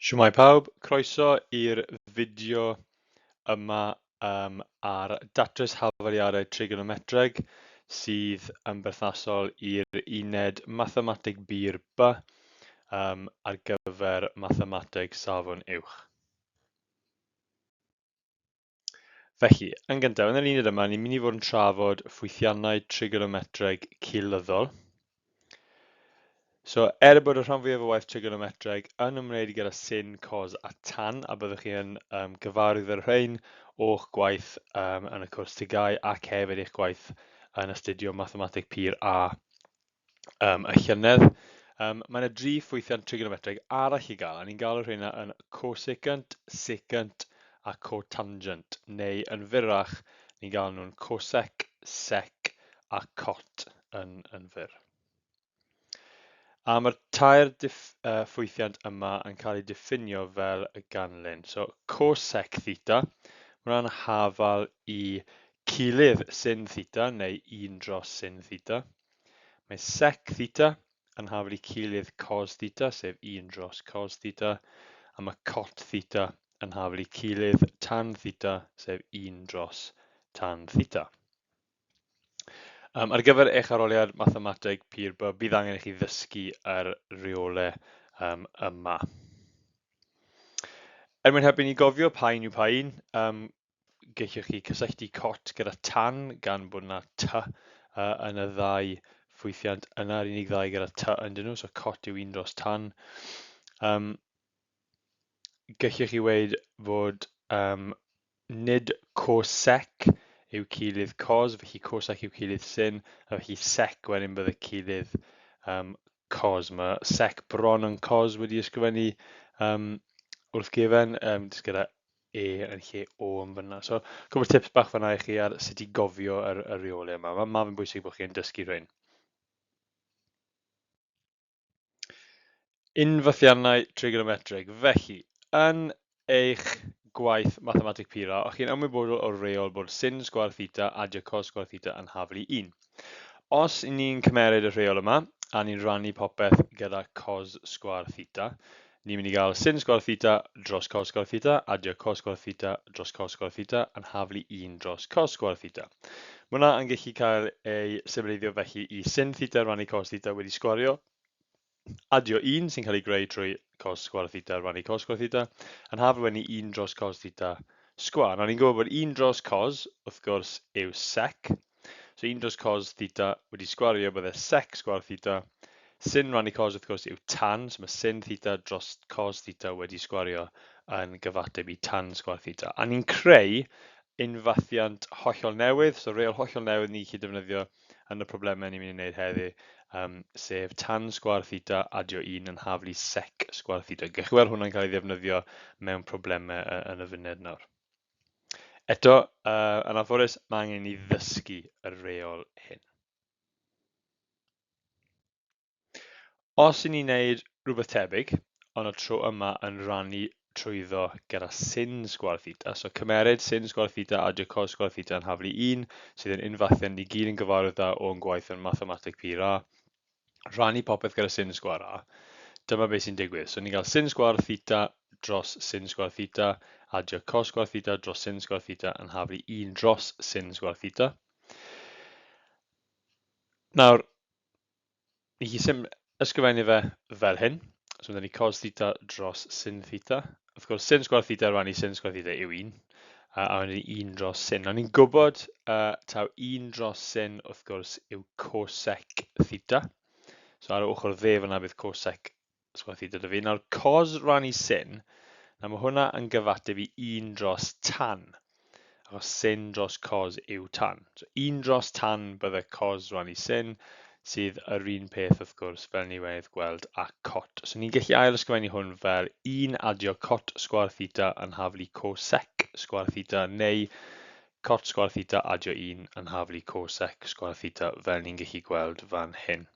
Shwmae pawb, croeso i'r fideo yma um, ar datrys hafaliadau trigonometreg sydd yn berthnasol i'r uned Mathemateg Bur B um, ar gyfer Mathemateg Safon Uwch. Felly, yn gyntaf, yn yr uned yma, ni'n mynd i fod yn trafod ffwythiannau trigonometreg cilyddol. So, er bod y rhan fwyaf o waith trigonometreg yn ymwneud gyda sin, cos a tan, a byddwch chi yn um, gyfarwydd â'r rhain o'ch gwaith um, yn y cwrs TGAU ac hefyd eich gwaith yn astudio mathemateg pur a um, y llynedd. Um, mae yna dri ffwythiant trigonometreg arall i gael, a ni'n galw rheina yn cosecant, secant a cotangent, neu yn fyrrach, ni'n galw nhw'n cosec, sec a cot yn, yn fyr. A mae'r tair diff, uh, ffwythiant yma yn cael eu diffinio fel y ganlyn. So, cosec theta, mae hwnna'n hafal i Cilydd sin theta, neu 1 dros sin theta. Mae sec theta yn hafal i cilydd cos theta, sef 1 dros cos theta, a mae cot theta yn hafal i cilydd tan theta, sef 1 dros tan theta. Um, ar gyfer eich arholiad mathemateg pur B, bydd angen i chi ddysgu yr reolau um, yma. Er mwyn helpu ni gofio pa un yw pa un, um, gallwch chi cysylltu cot gyda tan gan bod yna t uh, yn y ddau ffwythiant yna, yr unig ddau gyda t ynddyn nhw, so cot yw un dros tan. Um, gallwch chi weud fod um, nid cosec yw cilydd cos, felly cosec yw cilydd sin, a felly sec wedyn bydde cilydd um, cos. Mae sec bron yn cos wedi ysgrifennu um, wrth gefen, um, jyst gyda E yn lle O yn fan'na. So, cwpl o tips bach fan'na i chi ar sut i gofio yr, y rheolau yma. Mae ma fe'n bwysig bod chi'n dysgu rhain. Unfethiannau trigonometreg. Felly, yn eich gwaith mathemateg pura, o'ch chi'n ymwybodol o'r reol bod sin sgwâr theta adio cos sgwâr theta yn haflu 1. Os ni'n cymeryd y rheol yma, a ni'n rannu popeth gyda cos sgwâr theta, Ni'n mynd i gael sin sgwâr theta dros cos sgwâr theta, adio cos sgwâr theta dros cos sgwâr theta, yn haflu 1 dros cos sgwâr theta. Mae hwnna yn gallu cael ei symleiddio felly i sin theta rannu cos theta wedi sgwario, adio 1 sy'n cael ei greu trwy cos sgwâr theta rannu cos sgwâr theta, yn haflu wedyn i 1 dros cos theta sgwâr. Nawr ni'n gwybod bod 1 dros cos, wrth gwrs, yw sec. So 1 dros cos theta wedi sgwario bydde sec sgwâr theta. Sin rannu cos wrth gwrs yw tan, so mae sin theta dros cos theta wedi sgwario yn gyfateb i tan sgwâr theta. A ni'n creu unfathiant hollol newydd, so reol hollol newydd ni'n gallu defnyddio yn y problemau ni'n mynd i wneud heddi, um, sef tan sgwâr theta adio 1 yn haflu sec sgwâr theta. Gewch chi weld hwnna'n cael ei ddefnyddio mewn problemau yn y funed nawr. Eto, uh, yn anffodus, mae angen i ni ddysgu y reol hyn. Os i ni'n neud rhywbeth tebyg, ond y tro yma yn rannu trwyddo gyda sin sgwâr theta, so cymeryd sin sgwâr theta adio cos sgwâr theta yn haflu 1, sydd yn unfathiant ni gyd yn gyfarwydd â o'n gwaith yn mathemateg pur A, rhannu popeth gyda sin sgwâr A, dyma beth sy'n digwydd. So ni'n cael sin sgwâr theta dros sin sgwâr theta, adio cos sgwâr theta dros sin sgwâr theta yn haflu 1 dros sin sgwâr theta. Nawr, ni chi sim ysgrifennu fe fel hyn. So mae ni cos theta dros sin theta. Wrth gwrs, sin sgwâr theta rannu sin sgwâr theta yw 1. A wedyn ni 1 dros sin. Nawr ni'n gwybod uh, taw 1 dros sin wrth gwrs yw cosec theta. So ar y ochr dde fyna bydd cosec sgwâr theta dy fi. Nawr cos rannu sin, nawr mae hwnna yn gyfateb i 1 dros tan. Achos sin dros cos yw tan. So 1 dros tan bydde cos rannu sin, sydd yr un peth wrth gwrs fel ni wedd gweld â cot. So ni'n gallu ail ysgrifennu hwn fel 1 adio cot sgwâr theta yn haflu cosec sgwâr theta neu cot sgwâr theta adio 1 yn haflu cosec sgwâr theta fel ni'n gallu gweld fan hyn.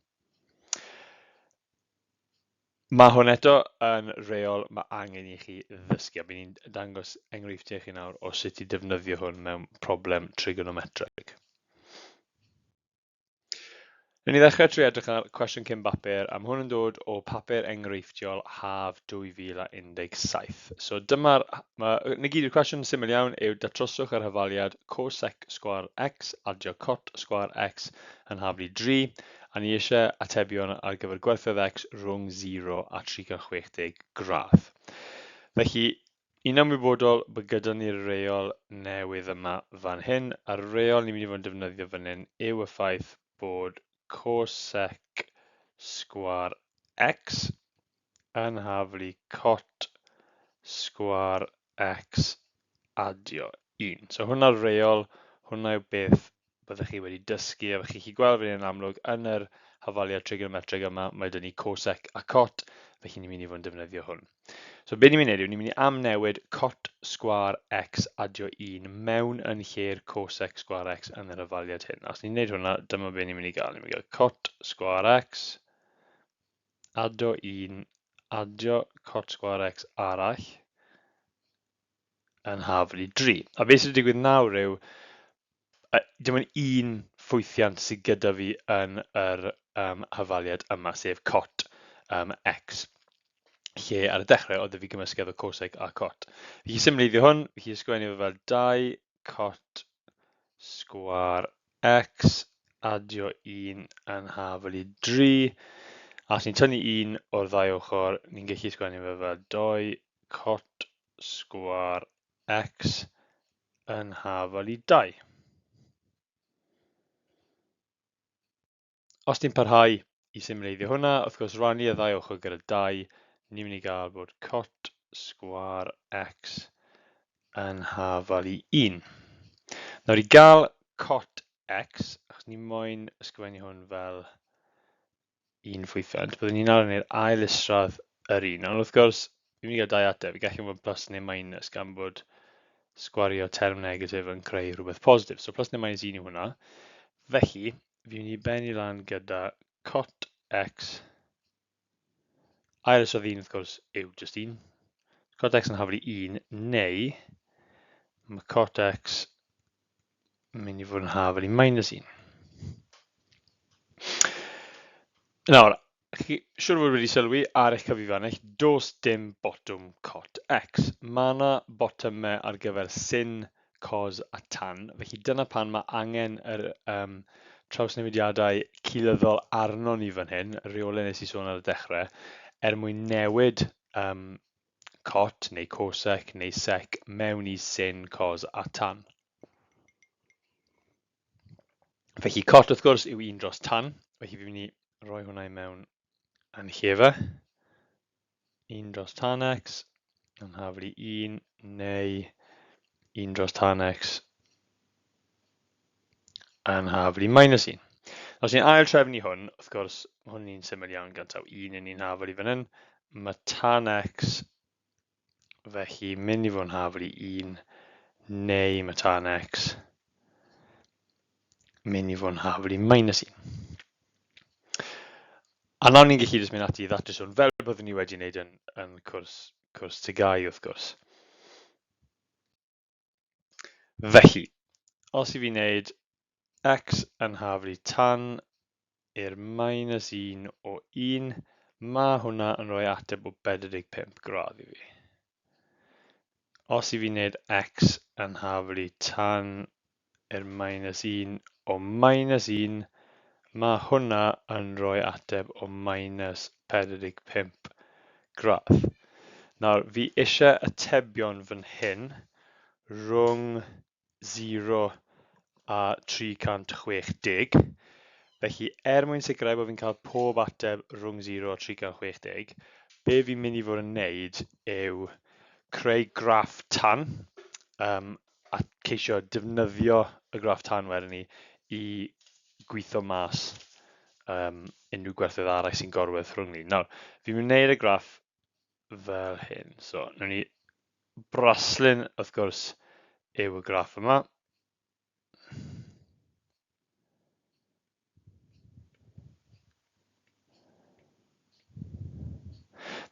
Mae hwn eto yn reol mae angen i chi ddysgu a bydd ni'n dangos enghreifftiau i chi nawr o sut i defnyddio hwn mewn problem trigonometreg. Newn ni ddechrau trwy edrych ar cwestiwn cyn bapur, a mae hwn yn dod o papur enghreifftiol haf 2017. So dyma'r, mae, na gyd yw'r cwestiwn syml iawn yw datryswch yr hafaliad cosec sgwâr x adio cot sgwâr x yn haflu 3, a ni eisiau atebion ar gyfer gwerthoedd x rhwng 0 a 360 gradd. Felly, Ni'n ymwybodol bod gyda ni'r reol newydd yma fan hyn, a'r reol ni'n mynd i fod yn defnyddio fan hyn yw y ffaith bod cosec sgwâr x yn haflu cot sgwâr x adio 1. So hwnna'r reol, hwnna yw beth byddech chi wedi dysgu, a chi'n gallu gweld fan hyn yn amlwg yn yr hafaliad trigonometrig yma, mae 'da ni cosec a cot, felly ni'n mynd i fod yn defnyddio hwn. So be ni'n mynd i wneud yw ni'n mynd i amnewid cot sgwâr x adio 1 mewn yn lle'r cosec sgwâr x yn yr hafaliad hyn. Os ni'n gwneud hwnna, dyma be ni'n mynd i gael. Ni'n mynd i gael cot sgwâr x adio 1 adio cot sgwâr x arall yn haflu 3. A beth sydd wedi digwydd nawr yw, dim ond un ffwythiant sydd gyda fi yn yr hafaliad yma, sef cot x, lle ar y dechrau oedd fi gymysgedd o cosec a cot. Felly symleiddio hwn, felly ysgrifennu fe fel 2 cot sgwâr x adio 1 yn hafal i 3, a os ni'n tynnu 1 o'r ddau ochr, ni'n gallu ysgrifennu fe fel 2 cot sgwâr x yn hafal i 2. Os ni'n parhau i symleiddio hwnna, wrth gwrs rannu y ddau ochr gyda 2, ni'n mynd i gael bod cot sgwâr x yn hafal i 1. Nawr i gael cot x, achos ni moyn ysgrifennu hwn fel un ffwythiant, byddwn ni'n nawr yn gwneud ail isradd yr un. Ond wrth gwrs, fi'n mynd i gael dau ateb, fi gallu bod plus neu minus gan bod sgwario term negatif yn creu rhywbeth positif. So plus neu minus 1 yw hwnna. Felly, fi'n mynd i bennu lan gyda cot x. Ail isradd 1 wrth gwrs yw just 1. Cot x yn haflu 1 neu mae cot x yn mynd i fod yn hafal i minus 1. Nawr, chi siwr fod wedi sylwi ar eich cyfrifannell, does dim botwm cot x. Mae yna botymau ar gyfer sin, cos a tan, felly dyna pan mae angen yr trawsnewidiadau cilyddol arno ni fan hyn, y rheolau nes i sôn ar y dechrau, er mwyn newid cot neu cosec neu sec mewn i sin, cos a tan. Felly cot wrth gwrs yw 1 dros tan, felly fi'n mynd i roi hwnna i mewn yn lle fe. 1 dros tan x yn haflu 1 neu 1 dros tan x yn haflu minus 1. Os ni'n ail trefnu hwn, wrth gwrs, hwn ni'n syml iawn gan taw 1 yn ni'n haflu fan hyn. Mae tan x felly mynd i fod yn haflu 1 neu mae tan x mynd i fod yn haflu minus 1. A nawr ni'n gallu jyst mynd ati i ddatrys hwn fel byddwn ni wedi wneud yn cwrs TGAU wrth gwrs. Felly, os i fi wneud x yn haflu tan i'r minus 1 o 1, mae hwnna yn rhoi ateb o 45 gradd i fi. Os i fi wneud x yn haflu tan i'r minus 1 o minus 1, mae hwnna yn rhoi ateb o minus 45 gradd. Nawr, fi eisiau atebion fan hyn rhwng 0 a 360. Felly, er mwyn sicrhau bod fi'n cael pob ateb rhwng 0 a 360, be fi'n mynd i fod yn neud yw creu graff tan a ceisio defnyddio y graff tan wedyn ni i gweithio mas unrhyw gwerthoedd arall sy'n gorwedd rhwng ni. Nawr, fi'n mynd i wneud y graff fel hyn. So, wnawn ni braslun, wrth gwrs, yw y graff yma.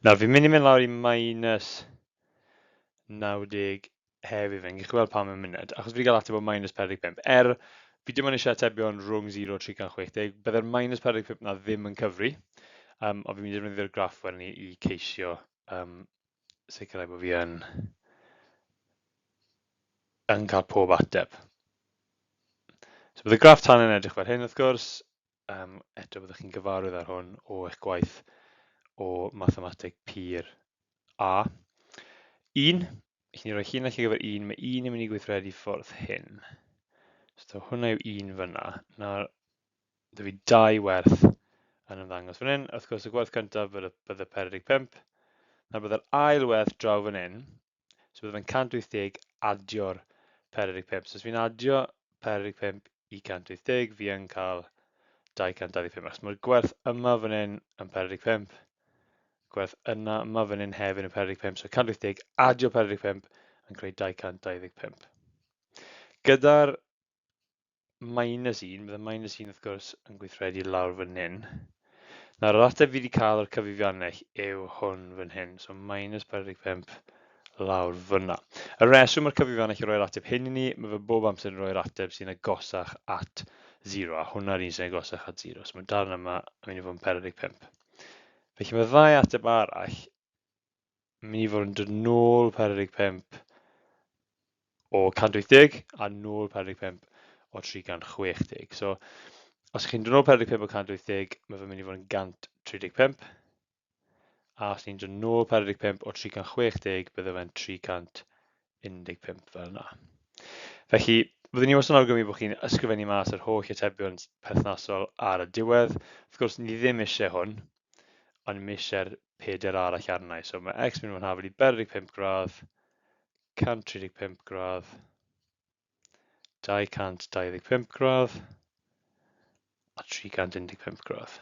Nawr, fi'n mynd i mynd lawr i minus 90 hefyd fe'n gallu gweld pam yn munud, achos fi wedi cael ateb o minus 45. Er, Fi dim ond eisiau atebion rhwng 0 a 360. Byddai'r minus 45 na ddim yn cyfri, ond fi'n mynd i ddefnyddio'r graff wedyn ni i ceisio sicrhau bod fi yn cael pob ateb. So bydd y graff tan yn edrych fel hyn wrth gwrs. Eto byddwch chi'n gyfarwydd ar hwn o eich gwaith o mathemateg pur A. 1, chi'n rhoi llinell ar gyfer 1, mae 1 yn mynd i gweithredu ffordd hyn. So hwnna yw 1 fyna. Nawr, dy fi dau werth yn ymddangos fan hyn. Wrth gwrs, y gwerth cyntaf bydde 45. Nawr byddai'r ail werth draw fan hyn. So bydde fe'n 180 adio'r 45. So os fi'n adio 45 i 180, fi yn cael 225. Achos mae'r gwerth yma fan hyn yn 45, gwerth yna yma fan hyn hefyd yn 45, so 180 adio 45 yn creu 225. Gyda'r minus 1, bydd y minus 1 wrth gwrs yn gweithredu lawr fan hyn. Nawr, yr ateb fi wedi cael o'r cyfrifiannell yw hwn fan hyn, so minus 45 lawr fyna. Y reswm mae'r cyfrifiannell yn rhoi'r ateb hyn i ni, mae fe bob amser yn rhoi'r ateb sy'n agosach at 0, a hwnna'r un sy'n agosach at 0. So mae darn yma yn mynd i fod yn 45. Felly mae ddau ateb arall yn mynd i fod yn dod nôl 45 o 180 a nôl 45 o 360. So, os chi'n dod nôl 45 o 180, mae fe'n mynd i fod yn 135. A os ni'n dod nôl 45 o 360, bydde fe'n 315 fel yna. Felly, byddwn ni wastad yn awgrymu bod chi'n ysgrifennu mas yr holl atebion perthnasol ar y diwedd. Wrth gwrs, ni ddim eisiau hwn, ond ni eisiau'r pedair arall arnau. So mae x mynd i fod yn hafal i 45 gradd, 135 gradd, 225 gradd a 315 gradd.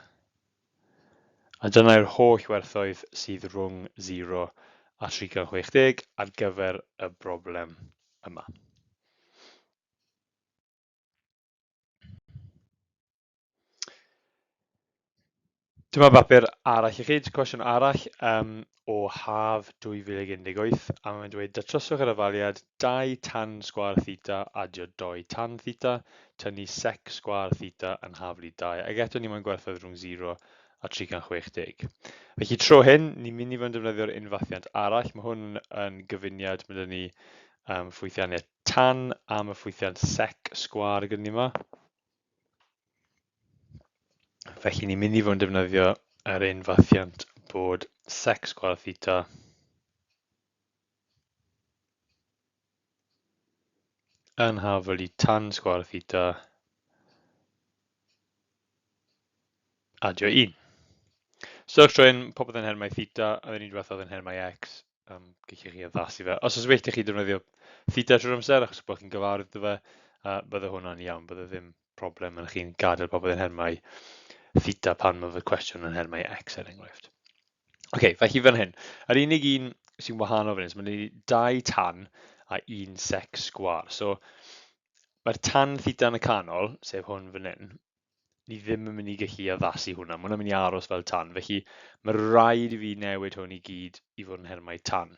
A dyna yw'r holl werthoedd sydd rhwng 0 a 360 ar gyfer y broblem yma. Dyma bapur arall i chi, cwestiwn arall o haf 2018, a mae'n dweud datryswch yr hafaliad 2 tan sgwâr theta adio 2 tan theta, tynnu sec sgwâr theta yn haflu 2, ac eto ni moyn gwerthoedd rhwng 0 a 360. Felly tro hyn, ni'n mynd i fod yn defnyddio'r unfathiant arall. Mae hwn yn gyfuniad, mae 'da ni ffwythiannau tan am y ffwythiant sec sgwâr gyda ni yma. Felly ni'n mynd i fod yn defnyddio yr un fathiant bod sec sgwâr theta yn hafal i tan sgwâr theta adio 1. So tro hyn, popeth yn nhermau theta, a yr un diwethaf yn nhermau x, gallwch chi addasu fe. Os oes well i chi defnyddio theta trwy'r amser, achos bod chi'n gyfarwydd 'da fe, bydde hwnna'n iawn, bydde ddim problem yn chi'n gadael popeth yn nhermau theta pan mae fy cwestiwn yn nhermau x er enghraifft. Oce, okay, felly fan hyn, yr unig un sy'n wahanol fan hyn, so mae ni dau tan a un sec sgwâr. So mae'r tan theta yn y canol, sef hwn fan hyn, ni ddim yn mynd i gallu addasu hwnna. Mae hwnna'n mynd i aros fel tan. Felly mae rhaid i fi newid hwn i gyd i fod yn nhermau tan.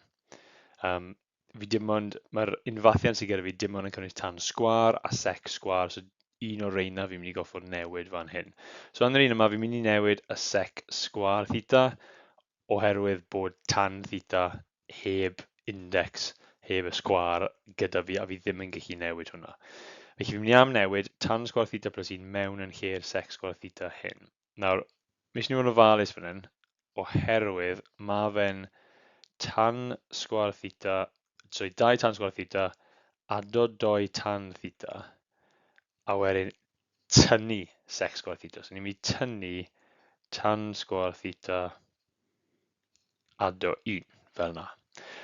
Fi dim ond, mae'r unfathiant sydd gyda fi dim ond yn cynnwys tan sgwâr a sec sgwâr, so un o'r reina fi'n mynd i goffod newid fan hyn. So yn yr un yma, fi'n mynd i newid y sec sgwâr theta oherwydd bod tan theta heb index, heb y sgwâr gyda fi, a fi ddim yn gallu newid hwnna. Felly fi'n mynd i am newid tan sgwâr theta plus 1 mewn yn lle'r sec sgwâr theta hyn. Nawr, mi eisiau ni fod yn ofalus fan hyn, oherwydd mae fe'n tan sgwâr theta, sorry, 2 tan sgwâr theta, ado 2 tan theta, a wedyn tynnu sec sgwâr theta. So ni'n mynd i tynnu tan sgwâr theta ado 1, fel yna.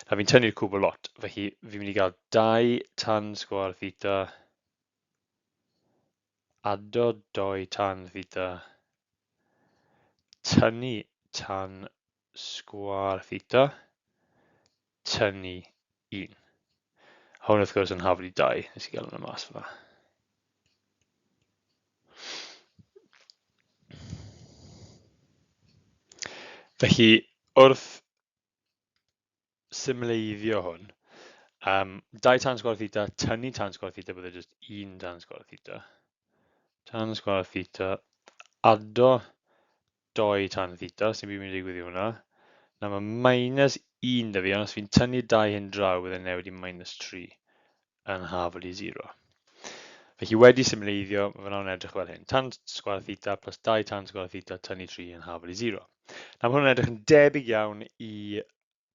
Na fi'n tynnu'r cwbl lot, felly fi'n mynd i gael 2 tan sgwâr theta ado 2 tan theta tynnu tan sgwâr theta tynnu 1. Hwn wrth gwrs yn haflu 2, nes i gael hwnna mas fyna. Felly, wrth symleiddio hwn, 2 tan sgwâr theta, tynnu tan sgwâr theta, bydde jyst 1 tan sgwâr theta. Tan sgwâr theta ado 2 tan theta, sy'n byd mynd i digwydd i hwnna. Nawr mae minus 1 da fi, ond os fi'n tynnu 2 hyn draw, bydd e'n newid i minus 3 yn hafal i 0. Felly wedi symleiddio, mae fe nawr yn edrych fel hyn. Tan sgwâr theta plus 2 tan sgwâr theta tynnu 3 yn hafal i 0. Nawr mae hwn yn edrych yn debyg iawn i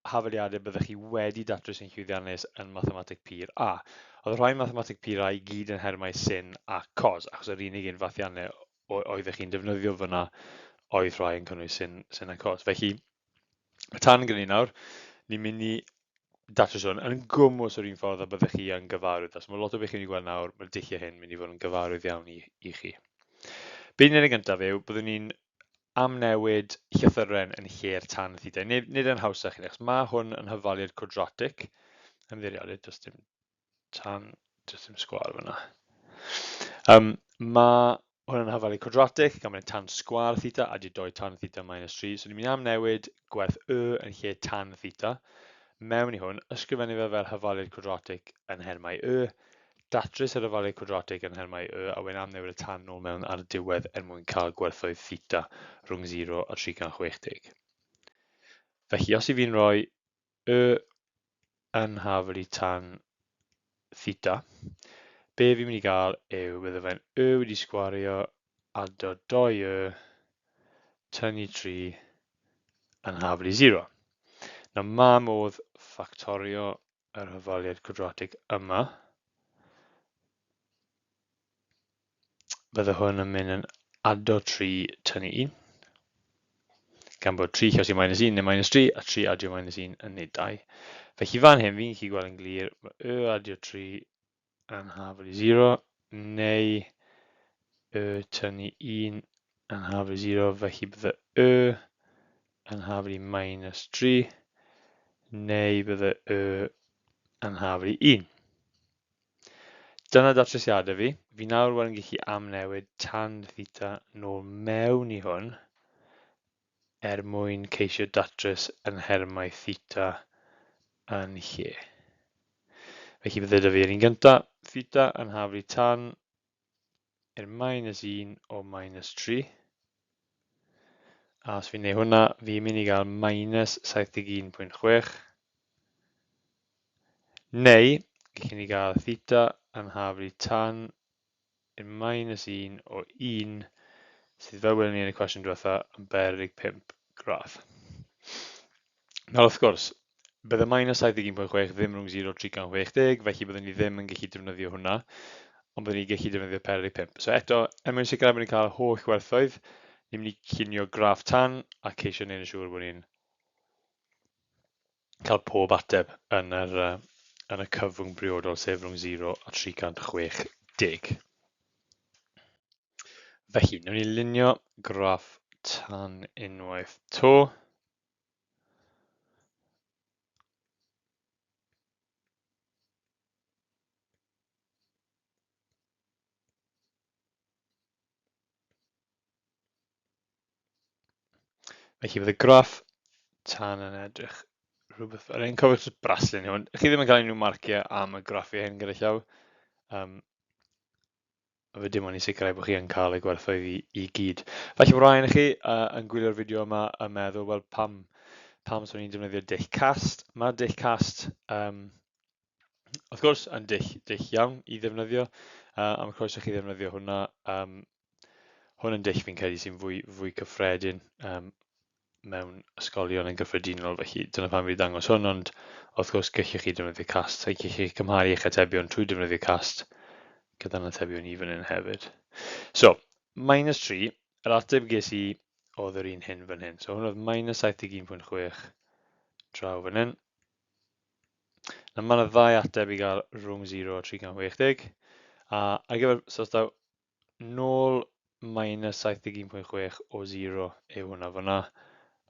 hafaliadau byddech chi wedi datrys yn llwyddiannus yn Mathemateg Pur A. Oedd rhai Mathemateg Pur A i gyd yn nhermau sin a cos, achos yr unig un fathiannau oeddech chi'n defnyddio fyna oedd rhai yn cynnwys sin, sin a cos. Felly, mae tan gyda ni nawr, ni'n mynd i datrys hwn yn gwmws o'r un ffordd a byddech chi yn gyfarwydd. Os mae lot o beth chi'n ei gweld nawr, mae'r dulliau hyn mynd i fod yn gyfarwydd iawn i, i chi. Be ni'n ei wneud gyntaf yw, byddwn ni'n amnewid llythyren yn lle'r tan theta. Nid, nid yn hawsach i ni, achos mae hwn yn hyfaliad cwadratig. Ymddiheuriadau, does dim tan, does dim sgwâr fyna. Mae hwn yn hyfaliad cwadratig, gan bod tan sgwâr theta, a di 2 tan theta minus 3. So ni'n mynd i amnewid gwerth y yn lle tan theta mewn i hwn, ysgrifennu fe fel hyfaliad cwadratig yn nhermau y, Datrys yr afalau cwadratig yn nhermau y a wedyn amnewid y tan nôl mewn ar y diwedd er mwyn cael gwerthoedd theta rhwng 0 a 360. Felly os i fi'n rhoi y yn hafal i tan theta, be fi'n mynd i gael yw bydde fe'n y wedi sgwario ado 2 y tynnu 3 yn hafal i 0. Nawr mae modd ffactorio yr hafaliad cwadratig yma. Bydde hwn yn mynd yn ado 3 tynnu 1. Gan bod 3 llosi minus 1 neu minus 3 a 3 adio minus 1 yn neud 2. Felly fan hyn fi'n gallu gweld yn glir, mae y adio 3 yn hafal i 0 neu y tynnu 1 yn hafal i 0, felly bydde y yn hafal i minus 3 neu bydde y yn hafal i 1. Dyna datrysiadau fi. Fi nawr wedyn gallu amnewid tan theta nôl mewn i hwn er mwyn ceisio datrys yn nhermau theta yn lle. Felly bydde da fi yr un gynta, theta yn haflu tan i'r minus 1 o minus 3. A os fi'n neud hwnna, fi'n mynd i gael minus 71.6. Neu, gallwn ni gael theta yn haflu tan i'r minus 1 o 1, sydd fel welwn ni yn y cwestiwn diwetha yn 45 gradd. Nawr wrth gwrs, bydde minus 71.6 ddim rhwng 0 360, felly byddwn ni ddim yn gallu defnyddio hwnna, ond byddwn ni'n gallu defnyddio 45. So eto, er mwyn sicrhau bod ni'n cael holl werthoedd, ni'n mynd i llunio graff tan a ceisio gwneud yn siŵr bod ni'n cael pob ateb yn yr, yn y cyfrwng briodol, sef rhwng 0 a 360. Felly, wnawn ni lunio graff tan unwaith to. Felly bydd y graff tan yn edrych rhywbeth fel hyn. Cofiwch jyst braslun hwn. Chi ddim yn cael unrhyw marciau am y graffiau hyn gyda llaw. Fe dim ond i sicrhau bod chi yn cael y gwerthoedd i, i gyd. Falle bod rhai ohonoch chi yn gwylio'r fideo yma yn meddwl, wel pam, pam swn i'n defnyddio dull cast? Mae dull cast, wrth gwrs, yn dull, dull iawn i ddefnyddio, a mae croeso chi ddefnyddio hwnna. Hwn yn dull fi'n credu sy'n fwy, fwy cyffredin mewn ysgolion yn gyffredinol, felly dyna pam fi wedi dangos hwn, ond wrth gwrs gallwch chi defnyddio cast, a gallwch chi cymharu eich atebion trwy defnyddio cast gyda'n atebion ni fan hyn hefyd. So, minus 3, yr ateb ges i oedd yr un hyn fan hyn. So hwn oedd minus 71.6 draw fan hyn. Nawr mae yna ddau ateb i gael rhwng 0 a 360, a ar gyfer, so os daw nôl minus 71.6 o 0 yw hwnna fyna.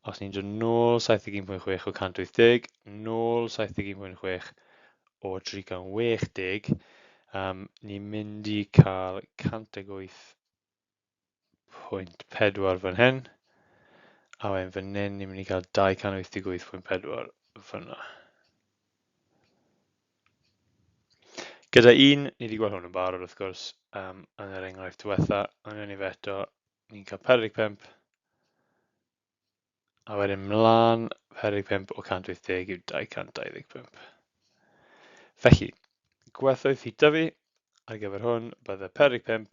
Os ni'n dod nôl 71.6 o 180, nôl 71.6 o 360, ni'n mynd i cael 108.4 fan hyn, a wedyn fan hyn ni'n mynd i cael 288.4 fyna. Gyda un, ni wedi gweld hwn yn barod wrth gwrs. yn yr enghraifft diwetha, ond newn ni fe eto, ni'n cael 45, a wedyn mlaen 45 o 180 yw 225. Felly, gwerthoedd theta fi ar gyfer hwn bydde 45,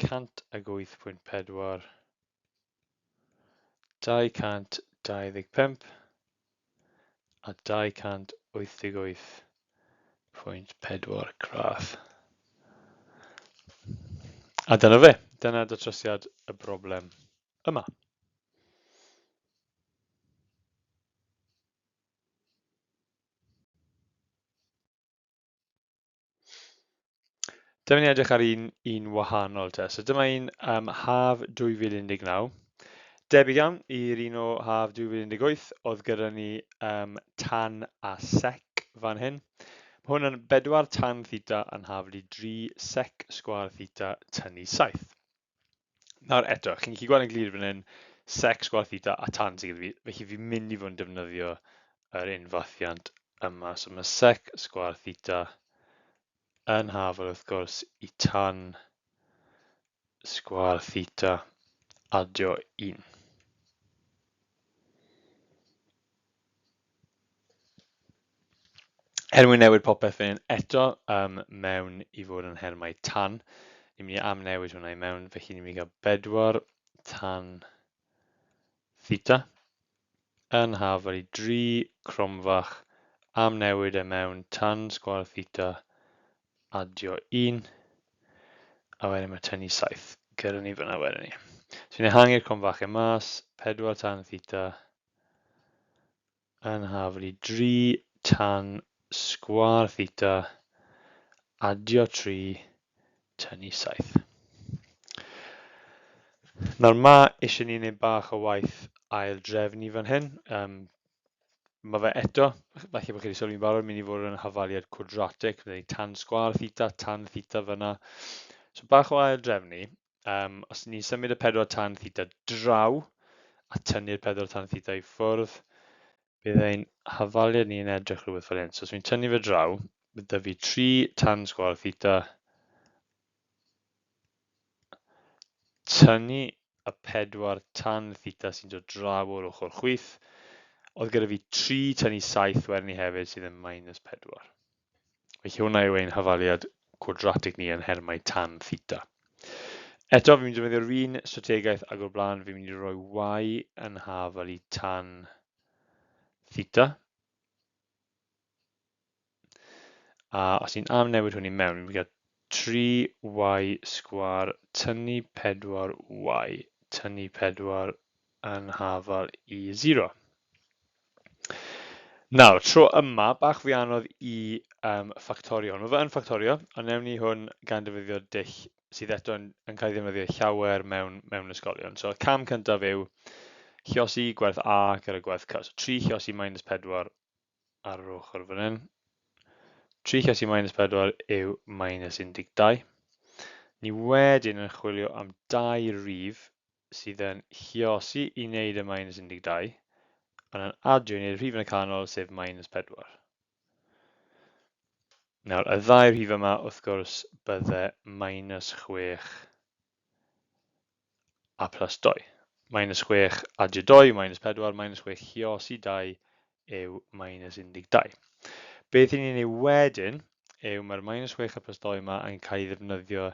108.4, 225 a 288.4 gradd. A dyna fe, dyna datrysiad y broblem yma. Dyma ni'n edrych ar un wahanol te. So dyma un haf 2019. Debyg iawn i'r un o haf 2018, oedd gyda ni tan a sec fan hyn. Mae hwn yn 4 tan theta yn haflu 3 sec sgwâr theta tynnu 7. Nawr eto, chi'n gallu gweld yn glir fan hyn, sec sgwâr theta a tan sydd gyda fi, felly fi'n mynd i fod yn defnyddio yr unfathiant yma. So mae sec sgwâr theta yn hafal wrth gwrs i tan sgwâr theta adio 1. Er mwyn newid popeth fan hyn eto mewn i fod yn nhermau tan, ni'n mynd i amnewid hwnna i mewn, felly ni'n mynd i gael 4 tan theta yn hafal i 3 cromfach amnewid e mewn tan sgwâr theta adio 1, a wedyn mae tynnu 7 gyda ni fyna wedyn ni. So ni'n ehangu'r cromfachau mas, 4 tan theta yn haflu 3 tan sgwâr theta adio 3 tynnu 7. Nawr mae eisiau ni wneud bach o waith ail drefnu fan hyn. Mae fe eto, falle bod chi wedi sylwi'n barod, mynd i fod yn hafaliad cwadratig, neu tan sgwâr theta, tan theta fyna. So bach o ail drefnu. Os ni'n symud y 4 tan theta draw a tynnu'r 4 tan theta i ffwrdd, bydd ein hafaliad ni'n edrych rhywbeth fel hyn. So os fi'n tynnu fe draw, bydd 'da fi 3 tan sgwâr theta, tynnu y 4 tan theta sy'n dod draw o'r ochr chwith, oedd gyda fi 3 tynnu 7 wedyn ni hefyd sydd yn minus 4. Felly hwnna yw ein hafaliad cwadratig ni yn nhermau tan theta. Eto, fi'n mynd i defnyddio'r un strategaeth ag o'r blaen, fi'n mynd i roi y yn hafal i tan theta. A os ni'n amnewid hwn i mewn, fi'n mynd i gael 3y sgwâr tynnu 4y tynnu 4 yn hafal i 0. Nawr, tro yma, bach fwy anodd i ffactorio hwn. Mae fe yn ffactorio, ond newn ni hwn gan defnyddio dull sydd eto yn cael ei ddefnyddio llawer mewn ysgolion. So, cam cyntaf yw lliosi gwerth A gyda gwerth C. So, 3 lliosi minus 4 ar yr ochr fan hyn. 3 lliosi minus 4 yw minus 12. Ni wedyn yn chwilio am dau rif sydd yn lliosi i wneud y minus 12, ond yn adio i wneud y rhif yn y canol, sef minus 4. Nawr, y ddau rhif yma, wrth gwrs, bydde minus 6 a plus 2. Minus 6 adio 2, minus 4, minus 6 lliosi 2 yw minus 12. Beth i ni'n ei wedyn yw mae'r minus 6 a plus 2 yma yn cael ei ddefnyddio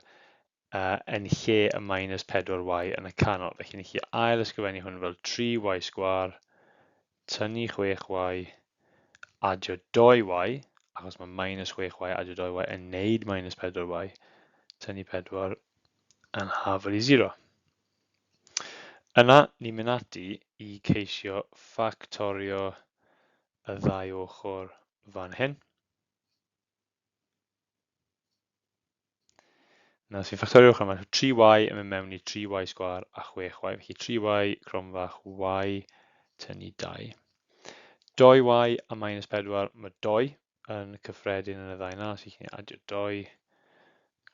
yn lle y minus 4y yn y canol. Felly ni chi ail ysgrifennu hwn fel 3y sgwâr, tynnu 6y, adio 2y, achos mae minus 6y adio 2y yn neud minus 4y, tynnu 4 yn hafal i 0. Yna, ni'n mynd ati i ceisio ffactorio y ddau ochr fan hyn. Nawr, os fi'n ffactorio ochr yma, 3y yn mynd mewn i 3y sgwâr a 6y, felly 3y cromfach y tynnu 2. 2y a minus 4, mae 2 yn cyffredin yn y ddau na, so chi'n adio 2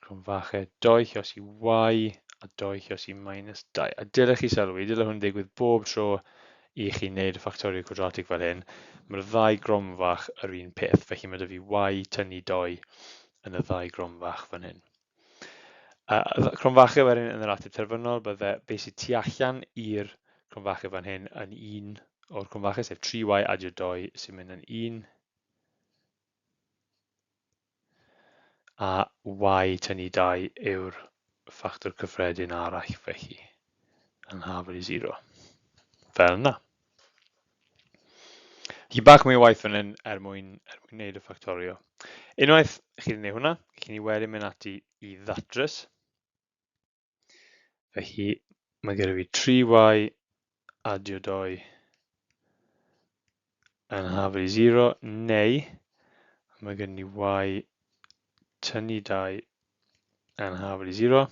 cromfachau 2 lliosi y a 2 lliosi minus 2. A dylech chi sylwi, dyle hwn ddigwydd bob tro i chi wneud y ffactorio cwadratig fel hyn, mae'r ddau gromfach yr un peth, felly mae 'da fi y tynnu 2 yn y ddau gromfach fan hyn. Cromfachu wedyn yn yr ateb terfynol, bydde beth sydd tu allan i'r cromfachu fan hyn yn un o'r cromfachu, sef 3y adio 2 sy'n mynd yn 1, a y tynnu 2 yw'r ffactor cyffredin arall felly, yn hafal i 0. Fel yna. Chi bach mwy o waith fan hyn er mwyn gwneud y ffactorio. Unwaith chi wedi gwneud hwnna, chi'n ni wedyn mynd ati i ddatrys. Felly mae gyda fi 3y adio 2 yn hafal i 0, neu mae gen ni y tynnu 2 yn hafal i 0.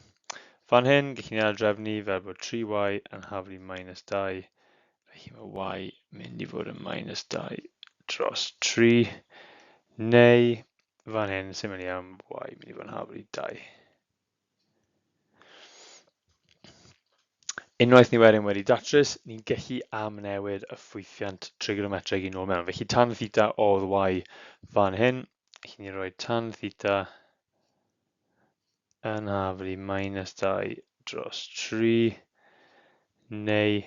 Fan hyn, gallwn ni aildrefnu fel bod 3y yn hafal i minus 2. Felly mae y mynd i fod yn minus 2 dros 3. Neu fan hyn, syml iawn, y mynd i fod yn hafal i 2. Unwaith ni wedyn wedi datrys, ni'n gallu amnewid y ffwythiant trigonometreg i nôl mewn. Felly tan theta oedd y fan hyn. Felly ni'n rhoi tan theta yn hafal i minus 2 dros 3, neu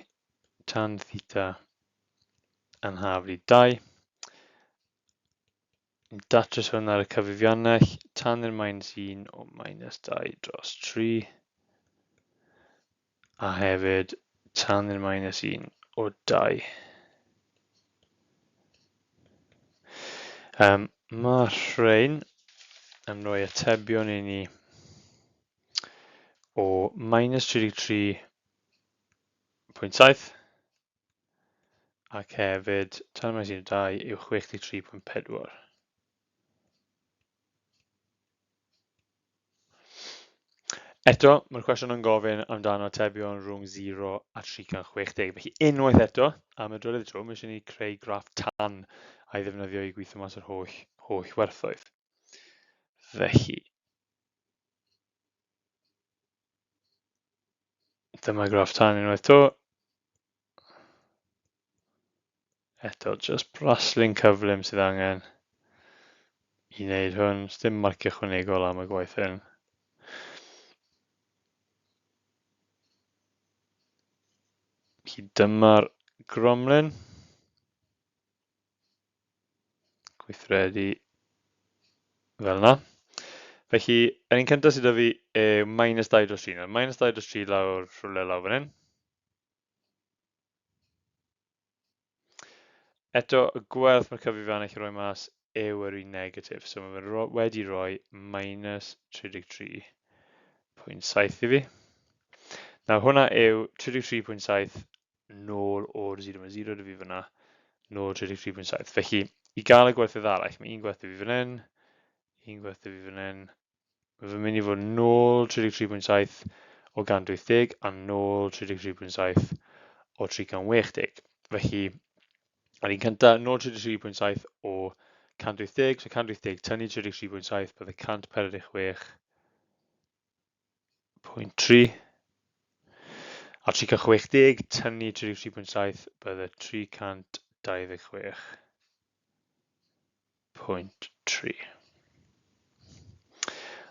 tan theta yn hafal i 2. Ni'n datrys hwn ar y cyfrifiannell, tan i'r minus 1 o minus 2 dros 3, a hefyd tan i'r minus 1 o 2. Mae rhain yn rhoi atebion i ni o minus 33.7 ac hefyd tan minus 1 o 2 yw 63.4. Eto, mae'r cwestiwn yn gofyn amdano atebion rhwng 0 a 360. Felly unwaith eto, am y drydydd tro, mae eisiau ni creu graff tan a'i ddefnyddio i gweithio mas yr holl werthoedd. Felly, dyma graff tan unwaith to. Eto, just braslun cyflym sydd angen i wneud hwn. Dim marcio ychwanegol am y gwaith hyn. Felly dyma'r gromlin. Gweithredu fel yna. Felly, yr un cyntaf sydd 'da fi yw minus 2 dros 3. Nawr, minus 2 dros 3 lawr rhywle lawr fan hyn. Eto, y gwerth mae'r cyfrifiannell yn rhoi mas yw yr un negatif. So mae fe wedi rhoi minus 33.7 i fi. Nawr hwnna yw 33.7 nôl o'r 0, mae 0 dy fi fyna, nôl 33.7. Felly, i gael y gwerthoedd arall, mae un gwerth dy fi fan hyn, un gwerth dy fi fan hyn, Mae fe'n mynd i fod nôl 33.7 o 180 a nôl 33.7 o 360. Felly, ar un cyntaf, nôl 33.7 o 180, so 180 tynnu 33.7 bydde 146.3. A 360 tynnu 33.7 bydde 326. 0.3.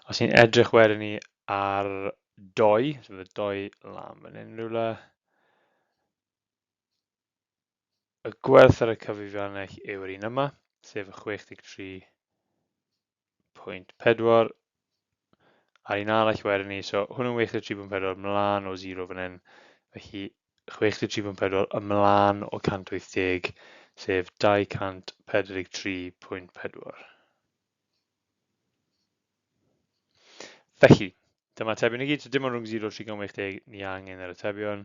Os ni'n edrych wedyn ni ar doi, so bydd y doi lan fan hyn rhywle, y gwerth ar y cyfrifiannell yw'r un yma, sef y 63.4. A'r un arall wedyn ni, so hwn yn 63.4 mlaen o 0 fan hyn, felly 63.4 ymlaen o 180, sef 243.4. Felly, dyma atebion i gyd, so dim ond rhwng 0 a 360 ni angen yr atebion.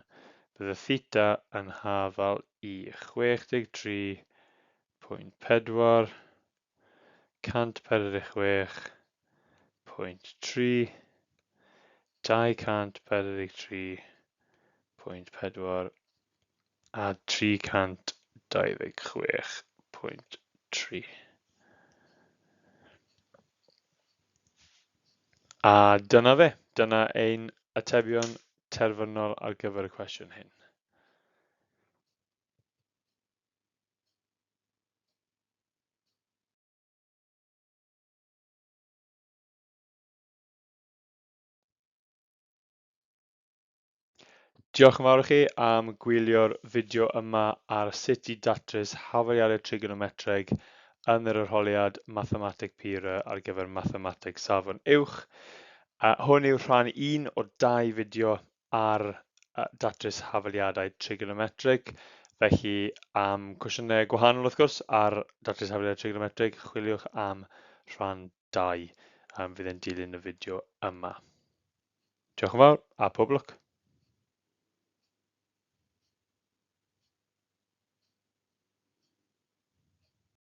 Bydd y theta yn hafal i 63.4, 146.3, 243.4 a 326.3. A dyna fe, dyna ein atebion terfynol ar gyfer y cwestiwn hyn. Diolch yn fawr i chi am gwylio'r fideo yma ar sut i datrys hafaliadau trigonometreg yn yr arholiad Mathemateg Pura ar gyfer Mathemateg Safon Uwch. Hwn yw rhan 1 o 2 fideo ar datrys hafaliadau trigonometreg. Felly am cwestiynau gwahanol wrth gwrs ar datrys hafaliadau trigonometreg, chwiliwch am rhan 2 fydd yn dilyn y fideo yma. Diolch yn fawr a pob lwc!